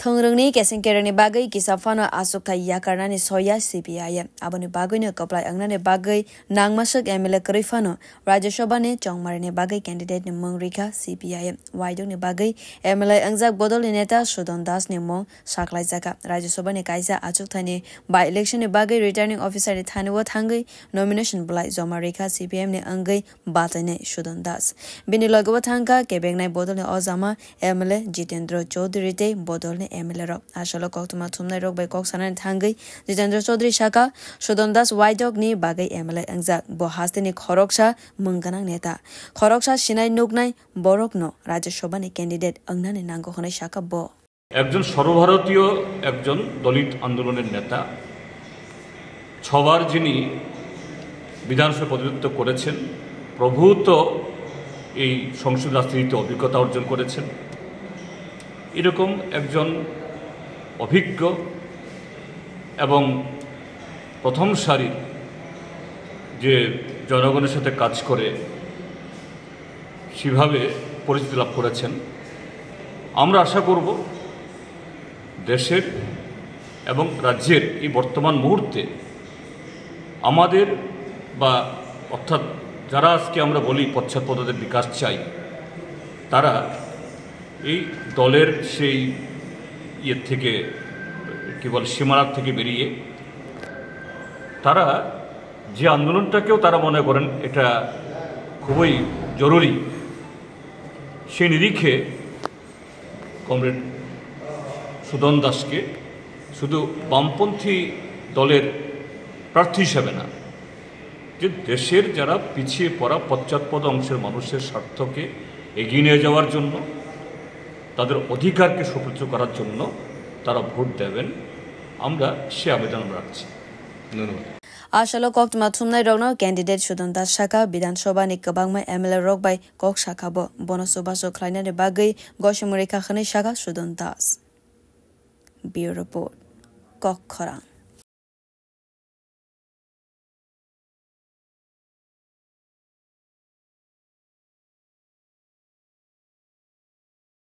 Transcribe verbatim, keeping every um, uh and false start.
Thwngrwngni keseng kerengni bagwi kisa phano achukthai yakarnani soya C P I M. Aboni bagwino kwplai wngnani bagwi nangmaswk M L A kwrwi phano Rajya Sabhani chongmarini bagwi candidate ni mung rikha C P I M. Waidokni bagwi M L A wngjak bodolni neta Sudon Das ni mung saklaijaka. Rajya Sabhani kaisa achukthaini by election ni bagwi returning officer ni thani o thangwi nomination bwlai joma rikha C P I M ni wngwi batainai Sudon Das. Bini logeo thangkha kebeknai bodolni ojama M L A Jitendra Chaudhary tei bodolni M L A rok. Asalo koktwma thumnai rok bai kok sanani thangwi Jitendra Chaudhary saka, Sudon Das Waidok ni bagwi M L A wngjak. Bo hasteni khoroksa mung gwnang neta. Khoroksa sinai nuknai borokno Rajya Sabhani candidate wngnani nango hwnwi saka bo. একজন সর্বভারতীয়, একজন দলিত আন্দোলনের নেতা। ছবার যিনি বিধানসভায় প্রতিনিধিত্ব করেছেন, প্রভূত এই সংসদ রাজনীতিতে অভিজ্ঞতা অর্জন করেছেন, এরকম একজন অভিজ্ঞ এবং প্রথম সারির যে জনগণের সাথে কাজ করে সেভাবে পরিচিতি লাভ করেছেন। আমরা আশা করব দেশের এবং রাজ্যের এই বর্তমান মুহূর্তে আমাদের বা অর্থাৎ যারা আজকে আমরা বলি পশ্চাৎপদদের বিকাশ চাই, তারা এই দলের সেই ইয়ের থেকে, কি বলে, সীমানার থেকে বেরিয়ে তারা যে আন্দোলনটাকেও তারা মনে করেন এটা খুবই জরুরি, সেই নিরিখে কমরেড সুদন দাসকে শুধু বামপন্থী দলের প্রার্থী হিসাবে না, যে দেশের যারা পিছিয়ে পড়া পশ্চাৎপদ অংশের মানুষের স্বার্থকে এগিয়ে নিয়ে যাওয়ার জন্য, তাদের অধিকারকে সুপ্রতিষ্ঠিত করার জন্য তারা ভোট দেবেন, আমরা সে আবেদন আমরা রাখছি। ধন্যবাদ। Asalo koktwma thumnai rokno candidate Sudon Das saka Bidhan Sabha ni kwbangma M L A rok bai kok saka bo. Bono chubachu khlainani bagwi gosimung rikha hwnwi saka Sudon Das. Bureau Report, Kok Khorang.